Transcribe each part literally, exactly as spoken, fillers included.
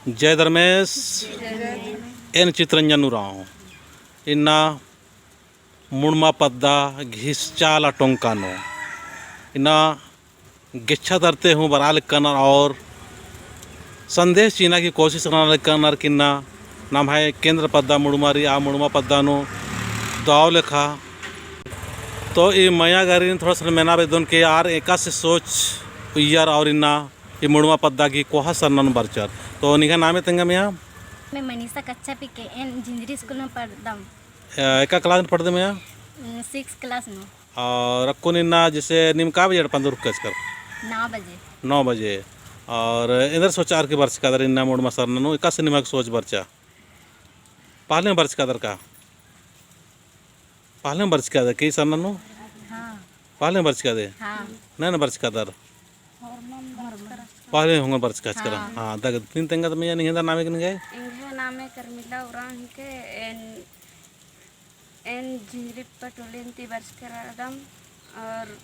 जय धर्मेस। एन चितरंजन उराँव। इन्ना मुड़मा पद्दा गही चाला टोंका नू इन्ना गेच्छा दर ती हूँ बरआ लक्कनर और संदेश चिअना की कोशिश नना लक्कनर कि इन्ना नम्है केंद्र पद्दा मुड़मा रई, आ मुड़मा पद्दा नू दव लेखा। तो ई मइय्याँ गरिन थोड़ा सा मेना बेद्दन कि आर एकासे सोच उइयर और इन्ना ई मुड़मा पद्दा गही कोहा सरना नू बरचर। तो निंग्है नामे तेंगा मइय्याँ? मैं मनीषा, कक्षा पी के, एन झिंझरी स्कूल नू पढ़दम। अ, एका class नू पढ़दय मइय्याँ? उम, six class नू। और अक्कुन इन्ना जैसे नीम का बजे एड़पा नू उरखचकर? नौ बजे। नौ बजे। और एन्देर सोचार की बरचकादर इन्ना मुड़मा सरना नू, एकासे निम्है सोच बरचा? पहले बरचकादर का? पहले बरचकादर की सरना नू? हाँ। पहले बरचकादर? हाँ। नैन बरचकादर? पहले हूँ बरचकाचकर। हाँ। हाँ, दग तीन तेंगा तो मइय्याँ निंग्है नामे किन गए? एंग्है नामे कर्मिला उराँव हिके, एन एन झिंझरी पटोलिन ती बरचका रअदम और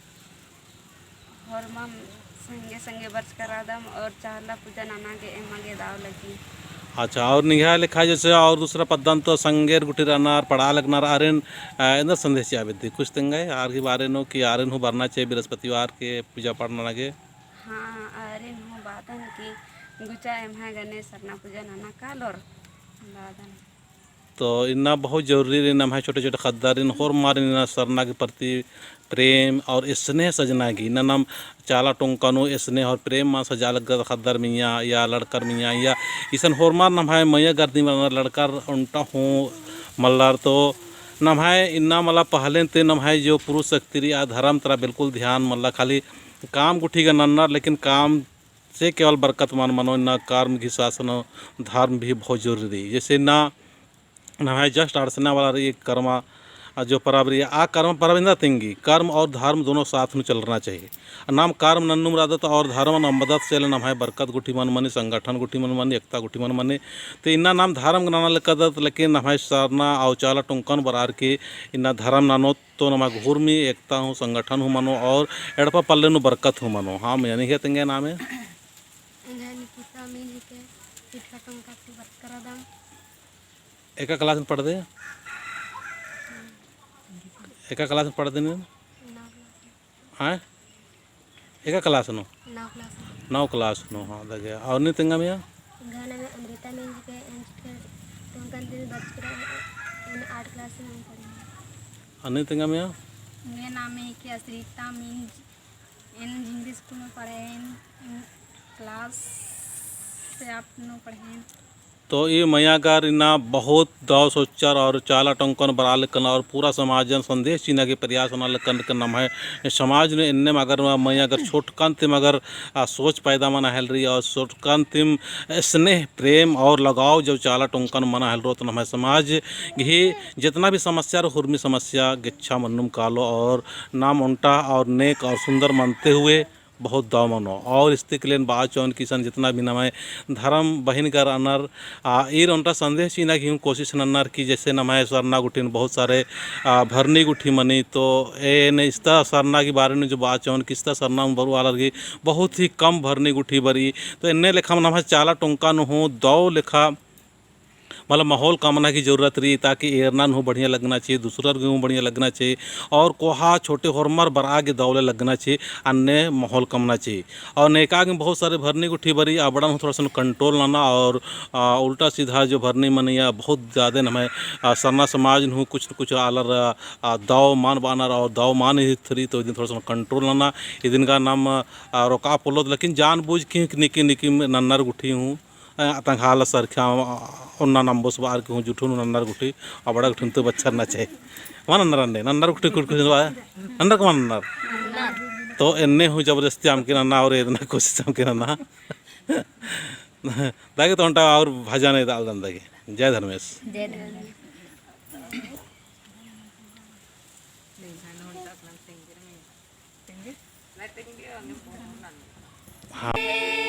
होरमम संगे संगे बरचका रअदम और चाला पूजा नना गे एमा गे दव लगी। अच्छा, और निंग्है लेखा जैसे और दूसरा पद्दन तो संगेर गुट्ठी रअनर, पढ़आ लगनर, आरिन, अ, एन्देर संदेश चिआ बेद्दी कुछ तेंगय, आर गही बारे नू कि आरिन हूँ बरना चाही बृहस्पतिवार के पूजा पाठ नना गे? हाँ, आरिन हूँ बअदन कि गुचा एम्है गने सरना पूजा नना कालोर बअदन। तो इन्ना बहुत जरूरी रई, नम्है छोटे-छोटे ख़द्दारिन होरमारिन इन्ना सरना के प्रति प्रेम और स्नेह सजना गे। इन्ना नाम चाला टोंका नू स्नेह और प्रेम मल सजा लग्गदत ख़द्दर मइय्याँ या लड़कर मइय्याँ या इसन होरमार नम्है मइय्याँ गर दिम रअनर लड़कर ओन्टा हूँ मल्लर। तो नम्है इन्ना मला पहलेन ती नम्है जो पुरुष शक्ति रई आ धरम तरा बिल्कुल ध्यान मल्ला, खाली काम गुट्ठी गा नन्नर, लेकिन काम से केवल बरकत मल मनो, इन्ना कर्म गही साथ नू धर्म भी बहुत जरूरी रई। जैसे इन्ना नम्है just अंड़सना वाला रई एक कर्मा, आ, जो परब रई, आ कर्म परब एन्देर तेंगी, कर्म और धर्म दोनों साथ नू चलना चाहिए। नाम कर्म नन्नुम रअदत और धर्म नम्बदत से ले नम्है बरकत गुट्ठी मल मनी, संगठन गुट्ठी मल मनी, एकता गुट्ठी मल मनी। तो इन्ना नाम धर्म नना लग्गदत, लेकिन नम्है सरना और चाला टोंकन बरअर की इन्ना धर्म ननोत तो नमा गे होरमी एकता हूँ, संगठन हूँ मनो और एड़पा पल्ले नू बरकत हूँ मनो। हाँ, मइय्याँ निंग्है तेंगा नामे? एंग्है निकिता अमीन हिके, इटला टोंका ती बरचका रअदम। एका class नू पढ़दय? एका class नू पढ़दय नीन? नौ class नू। हाँ? एका class नू? नौ class नू। नौ class नू, हाँ, दगे। और नीन तेंगा मइय्याँ? एंग्है नामे अमृता अमीन हिके, एन चिटका टोंकन ती बरचका रअदम, एन आठ class नू पढ़दन। और नीन तेंगा मइय्याँ? एंग्है नामे हिके असरिता अमीन, एन झिंझरी स्कूल नू पढ़ेन, एन class सात नू पढ़ेन। तो ई मइय्याँ गर इन्ना बहुत दव सोचर और चाला टोंकन बरआ लक्कन और पूरा समाजन संदेश चिअना गे प्रयास नना लक्कन कि नम्है समाज नू एन्नेम अगर मइय्याँ गर छोटकन तिम अगर, आ, सोच पैदा मना हेलरी और छोटकन तिम स्नेह, प्रेम और लगाव जब चाला टोंकन मना हेलरो तो नम्है समाज गही जितना भी समस्या रई, होरमी समस्या गेच्छा मन्नुम कालो और नाम ओन्टा और नेक और सुंदर मनते हुए बहुत दव मनो। और इस्तिकलेन बआ चोन कि इसन जितना भी नम्है धर्म बहिन गर रअनर, आ, ईर ओन्टा संदेश चिअना गे हूँ कोशिश नन्नर कि जैसे नम्है सरना गुट्ठिन बहुत सारे, आ, भरनी गुट्ठी मनी, तो एन इस्ता सरना के बारे में जो बआ चोन कि इस्ता सरना में बरु आलर गे बहुत ही कम भरनी गुट्ठी बरई। तो एन्ने लेखा नम्है चाला टोंका नू हूँ दव लेखा मतलब माहौल कमना की जरूरत रई, ताकि एरना नू हूँ बढ़िया लगना चाहिए, दूसरा गे हूँ बढ़िया लगना चाहिए, और कोहा छोटे होरमर बरआ गे दव ले लगना चाहिए, अन्ने माहौल कमना चाहिए। और नेका गे बहुत सारे भरनी गुट्ठी बरई, अबड़न हूँ थोड़ा सा control नना, और, आ, उल्टा सीधा जो भरनी मनी या बहुत ज्यादा नम्है, आ, सरना समाज नू हूँ कुछ न कुछ आलर, आ, दव मल बअनर, और दव मल ही थरी, तो इदिन थोड़ा सा control नना। इदिन गा नाम, आ, रोकआ पोल्लोत, लेकिन जानबूझ के निकी निकी नन्नर गुट्ठी हूँ अ, तंग्है आलर सरखा, अ, ओन्ना नम्बोस बअर की हूँ जुठुन नन्नर गुट्ठी, अबड़ा गुट्ठिन तो बछरना चाही। मल नन्नर अन्ने, नन्नर गुट्ठी कुछ कुछ बआ, नन्नर का मल नन्नर। तो एन्ने हूँ जबरदस्ती अमके नना और एदना कोशिश अमके नना। दगे तो ओन्टा और भजन एदआलदन दगे। जय धर्मेस। जय धर्मेस। हाँ।